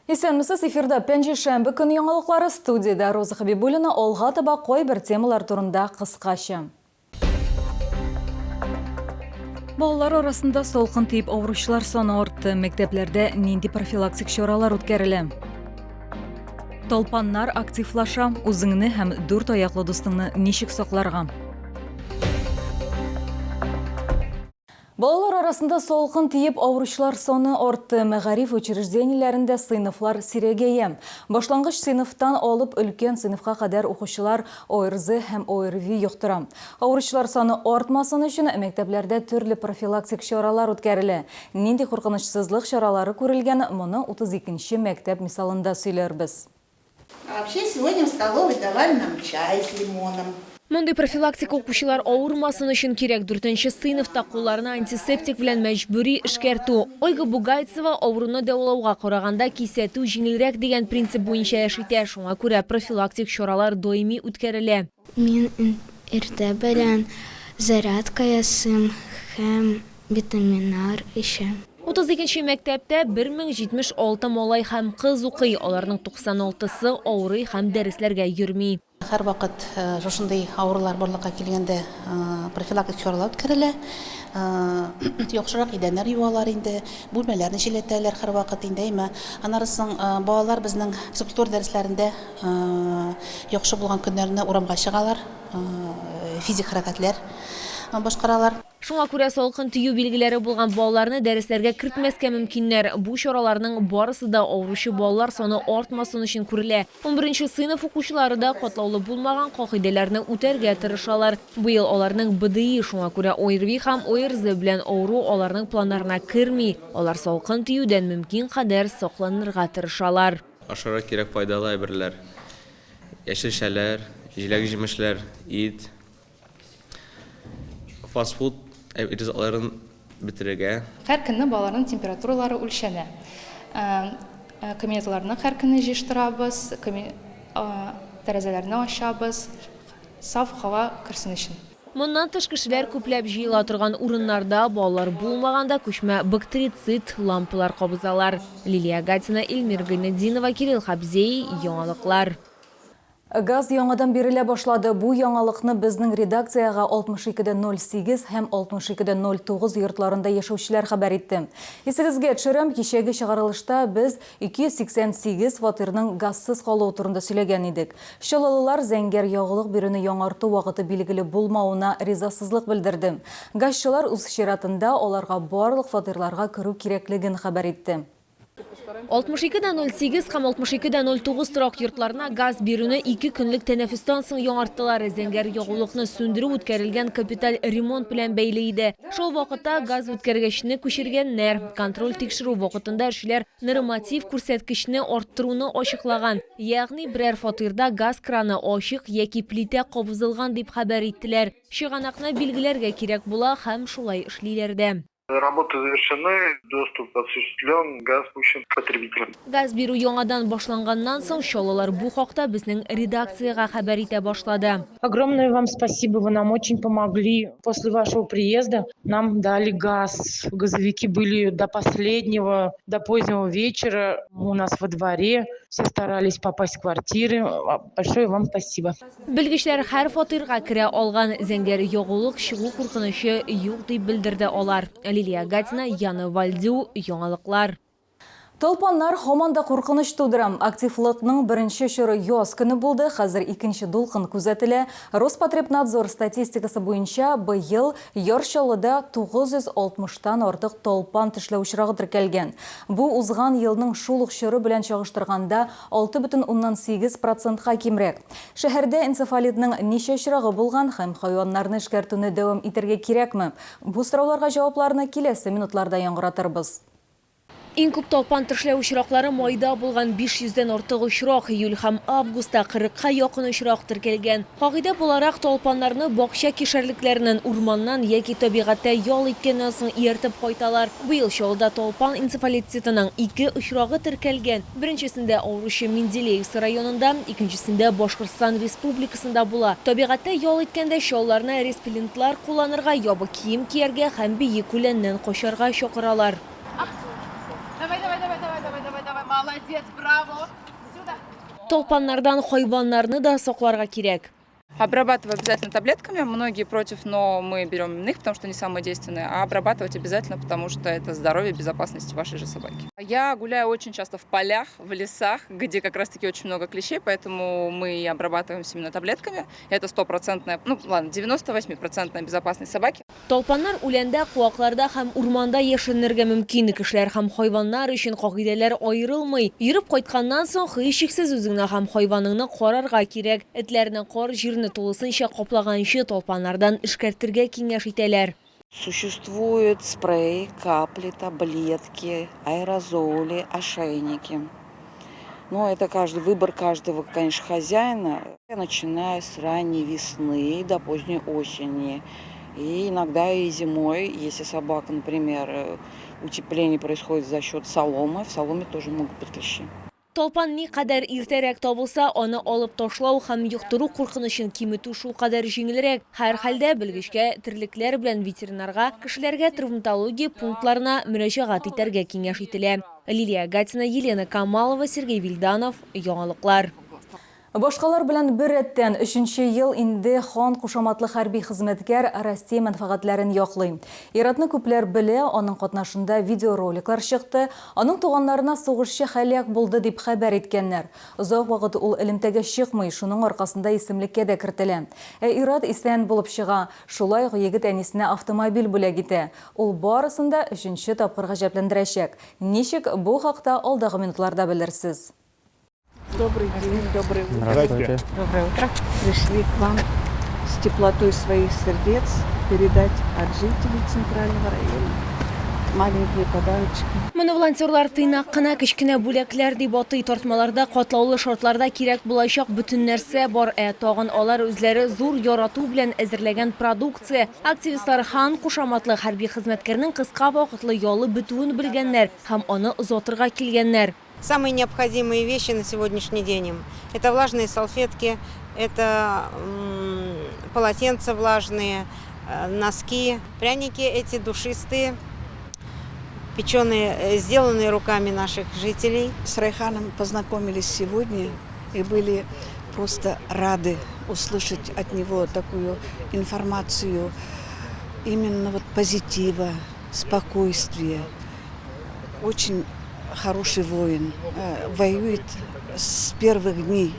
Исәнмесез, эфирда пәнҗешәмбе көн яңалыклары, студиядә Роза Хәбибуллина. Алга таба кайбер темалар турында кыскача. Балалар арасында салкын тиеп авыручылар саны артты. Мәктәпләрдә нинди профилактик чаралар үткәрелә? Талпаннар активлаша. Үзеңне һәм дүрт аяклы дустыңны ничек сакларга? Балалар арасында салкын тиеп авыручылар саны артты. Мәгариф учреждениеләрендә сыйныфлар сирәгәя. Башлангыч сыйныфтан алып өлкән сыйныфка кадәр укучылар ОРЗ һәм ОРВИ йоктыра. Авыручылар саны артмасын өчен мәктәпләрдә төрле профилактик чаралар үткәрелә. Нинди куркынычсызлык чаралары күрелгән, моны 32 нче мәктәп мисалында сөйләрбез. А вообще сегодня в столовой давали нам чай с лимоном. Мондый профилактика укучылар авырмасын өчен кирәк. Дүртенче сыйныфта кулларны антисептик белән мәҗбүри эшкәртү. Ольга Бугайцева авыруны дәвалауга караганда кисәтү җиңелрәк дигән принцип буенча эш итә, шуңа күрә профилактик чаралар даими үткәрелә. Мин иртә белән зарядка ясыйм һәм витаминнар эчәм. 32 нче мәктәптә 1076 малай һәм кыз укый, аларның 96 сы авырый һәм дәресләргә йөрми. Һәрвакыт шушындый авырулар барлыкка килгәндә профилактик чаралар үткәрелә. Яхшырак идәннәр юалар инде, бүлмәләрне җилләтәләр һәрвакыт инде, әйме. Аннары соң балалар безнең физкультура дәресләрендә Яхшы булган көннәрне урамга чыгалар, физик хәрәкәтләр башкаралар. Шуңа күрә салкын тию билгеләре булган балаларны дәресләргә кертмәскә мөмкиннәр. Бу чараларның барысы да авыручы балалар саны артмасын өчен күрелә. Унберенче сыйныф укучылары да катлаулы булмаган кагыйдәләрне үтәргә тырышалар. Быел аларның БДИ, шуңа күрә ОРВИ һәм ОРЗ белән авыру аларның планнарына керми. Алар салкын тиюдән мөмкин кадәр сакланырга тырышалар. Ашарга кирәк файдалы әйберләр, яшелчәләр, җиләк-җимешләр, ит, фастфуд ризыкларын бетерергә. Һәр көнне балаларның температуралары үлчәнә. Кабинетларны һәр көнне җыештырабыз, тәрәзәләрне ачабыз, саф һава керсен өчен. Моннан тыш, кешеләр күпләп җыела торган урыннарда балалар булмаганда күчмә бактерицид лампалар кабызалар. Лилия Гатина, Эльмира Гыйнетдинова, Кирилл Хабзей, Яңалыклар. Газ яңадан бирелә башлады. Бу яңалыкны безнең редакциягә 62 дә 08 һәм 62 дә 09 йортларында яшәүчеләр хәбәр итте. Исегезгә төшерәм, кичәге чыгарылышта без 288 фатирның газсыз калуы турында сөйләгән идек. Чаллылылар зәңгәр ягулык бирүне яңарту вакыты билгеле булмавына ризасызлык белдерде. Газчылар үз чиратында аларга барлык фатирларга керү кирәклеген хәбәр итте. 62 дә 08 һәм 62 дә 09 торак йортларына газ бирүне ике көнлек тәнәфестән соң яңарттылар. Зәңгәр ягулыкны сүндерү үткәрелгән капиталь ремонт белән бәйле иде. Шул вакытта газ үткәргечне күчергәннәр. Контроль тикшерү вакытында эшчеләр норматив күрсәткечне арттыруны ачыклаган. Ягъни берәр фатирда газ краны ачык яки плитә кабызылган дип хәбәр иттеләр. Чыганакны билгеләргә кирәк була һәм шулай эшлиләр дә. Работы завершены, доступ осуществлен, газ пущен к потребителям. Газ бирү яңадан башланганнан соң, чаллылар бу хакта безнең редакциягә хәбәр итә башлады. Огромное вам спасибо, вы нам очень помогли. После вашего приезда нам дали газ. Газовики были до последнего, до позднего вечера у нас во дворе. Все старались попасть в квартиры. Большое вам спасибо. Белгечләр һәр фатирга керә алган. Зәңгәр ягулык чыгу куркынычы юк, дип белдерде алар. Лилия Гатина, Яна Вальдю, Яңалыклар. Талпаннар һаман да куркыныч тудыра. Активлыкның беренче чоры яз көне булды, хәзер икенче дулкын күзәтелә. Роспотребнадзор статистикасы буенча, быел Яр Чаллыда 960 тан артык талпан тешләү очрагы теркәлгән. Бу узган елның шул ук чоры белән чагыштырганда 6,8 процентка кимрәк. Шәһәрдә энцефалитның ничә очрагы булган һәм хайваннарны эшкәртүне дәвам итәргә кирәкме? Бу сорауларга җавапларны киләсе минутларда яңгыратырбыз. Иң күп талпан тешләү очраклары майда булган, 500 дән артык очрак, июль һәм августта 40 ка якын очрак теркәлгән. Кагыйдә буларак, талпаннарны бакча кишәрлекләреннән, урманнан яки табигатьтә ял иткәннән соң ияртеп кайталар. Быел Чаллыда талпан энцефалититының ике очрагы теркәлгән. Беренчесендә авыручы Менделеевск районында, икенчесендә Башкортстан Республикасында була. Табигатьтә ял иткәндә чалларны респеллентлар кулланырга, ябык кием кияргә һәм биек үләннән качарга чакыралар. Молодец, браво! Сюда! Талпаннардан хайваннарны да сакларга кирәк. Обрабатываю обязательно таблетками, многие против, но мы берем именно их, потому что они самые действенные, а обрабатывать обязательно, потому что это здоровье и безопасность вашей же собаки. Я гуляю очень часто в полях, в лесах, где как раз-таки очень много клещей, поэтому мы и обрабатываемся именно таблетками. Это стопроцентная, ну ладно, 98-процентная безопасность собаки. Талпаннар үләндә, куакларда һәм урманда яшеренергә мөмкин. Кешеләр һәм хайваннар өчен кагыйдәләр аерылмый. Йөреп кайтканнан соң, һичшиксез үзеңне һәм хайваныңны карарга кирәк. Этләрне кар җирне тулысынча каплаганчы талпаннардан эшкәртергә киңәш итәләр. Существуют спреи, капли, таблетки, аэрозоли, ошейники. Но это каждый, выбор каждого, конечно, хозяина, начиная с ранней весны до поздней осени. И иногда и зимой, если собака, например, утепление происходит за счет соломы, в соломе тоже могут быть клещи. Талпан никадәр иртәрәк табылса, аны алып ташлау һәм йоктыру куркынычын киметү шулкадәр җиңелрәк. Һәрхәлдә, белгечкә, терлекләр белән ветеринарга, кешеләргә травматология пунктларына мөрәҗәгать итәргә киңәш ителә. Лилия Гатина, Елена Камалова, Сергей Вильданов, Яңалыклар. Башкалар белән беррәттән, өченче ел инде Хан кушаматлы хәрби хезмәткәр Россия мәнфәгатьләрен яклый. Ир-атны күпләр белә, аның катнашында видеороликлар чыкты, аның туганнарына сугышчы һәлак булды дип хәбәр иткәннәр. Озак вакыт ул элемтәгә чыкмый, шуның аркасында исемлеккә дә кертелә. Ә ир-ат исән булып чыга. Шулай ук егет әнисенә автомобиль бүләк итә. Ул барысын да өченче тапкыр гаҗәпләндерәчәк. Ничек, бу хакта алдагы минутларда белерсез. Добрый день, доброе утро. Здравствуйте. Доброе утро. Пришли к вам с теплотой своих сердец передать от жителей Центрального района маленькие подарочки. Моны волонтерлар тыйнак кына кечкенә бүләкләр дип атый. Тартмаларда катлаулы шартларда кирәк булачак бөтен нәрсә бар. Ә тагын алар үзләре зур ярату белән әзерләгән продукция. Активистлар Хан кушаматлы хәрби хезмәткәрнең кыска вакытлы ялы бетүен белгәннәр һәм аны озатырга килгәннәр. Самые необходимые вещи на сегодняшний день им – это влажные салфетки, это полотенца влажные, носки, пряники эти душистые, печеные, сделанные руками наших жителей. С Райханом познакомились сегодня и были просто рады услышать от него такую информацию, именно вот позитива, спокойствия. Очень хороший воин, воюет с первых дней,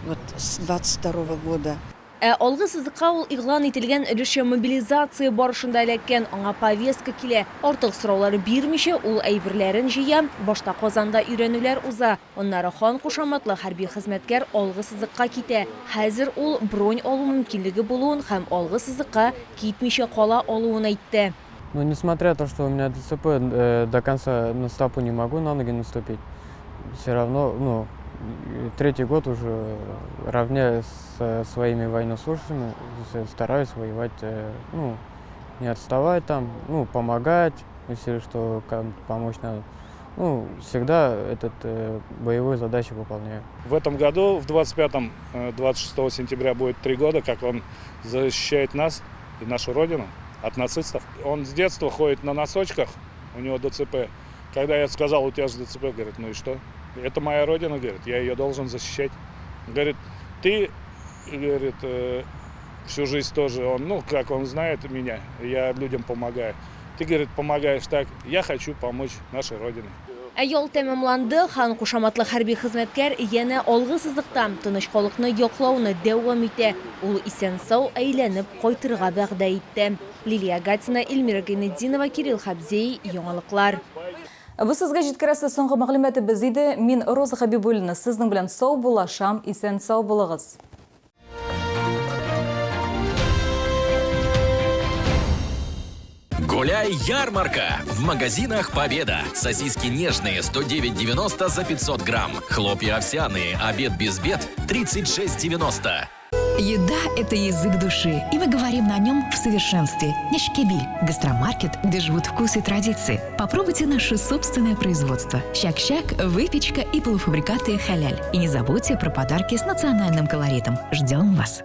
вот с 22 года. Ә алгы сызыкка ул игълан ителгән өлешчә мобилизация барышында эләккән, аңа повестка килә. Артык сораулар бирмичә, ул әйберләрен җыя, башта Казанда өйрәнүләр уза, аннары Хан кушаматлы хәрби хезмәткәр алгы сызыкка китә. Хәзер ул бронь алу мөмкинлеге булуын һәм алгы сызыкка китмичә кала алуын әйтте. Ну, несмотря то, что у меня ДЦП, до конца на стопу не могу на ноги наступить, все равно, ну, третий год уже равняюсь со своими военнослужащими, стараюсь воевать, ну, не отставать там, ну, помогать, если что, помочь надо. Ну, всегда этот боевую задачу выполняю. В этом году, в 25-м, 26 сентября будет 3 года, как он защищает нас и нашу родину от нацистов. Он с детства ходит на носочках, у него ДЦП. Когда я сказал, у тебя же ДЦП, говорит, ну и что? Это моя родина, говорит, я ее должен защищать. Говорит, ты, говорит, всю жизнь тоже, он, ну, как он знает меня, я людям помогаю. Ты, говорит, помогаешь так, я хочу помочь нашей родине. Ә ял тәмамланды, Хан кушаматлы хәрби хезмәткәр янә алгы сызыкта тыныч халыкны яклауны дәвам итә. Ул исән-сау әйләнеп кайтырга вәгъдә итте. Лилия Гатина, Эльмира Гайнетдинова, Кирилл Хабзей, Яңалыклар. Бу сезгә җиткерәсе соңгы мәгълүматыбыз иде. Мин Роза Хабибуллина сезнең белән саубуллашам, исән-сау булыгыз. Гуляй ярмарка! В магазинах «Победа». Сосиски нежные 109,90 за 500 грамм. Хлопья овсяные «Обед без бед» 36,90. Еда – это язык души, и мы говорим на нем в совершенстве. Нечкэбил – гастромаркет, где живут вкусы и традиции. Попробуйте наше собственное производство. Чак-чак, выпечка и полуфабрикаты халяль. И не забудьте про подарки с национальным колоритом. Ждем вас!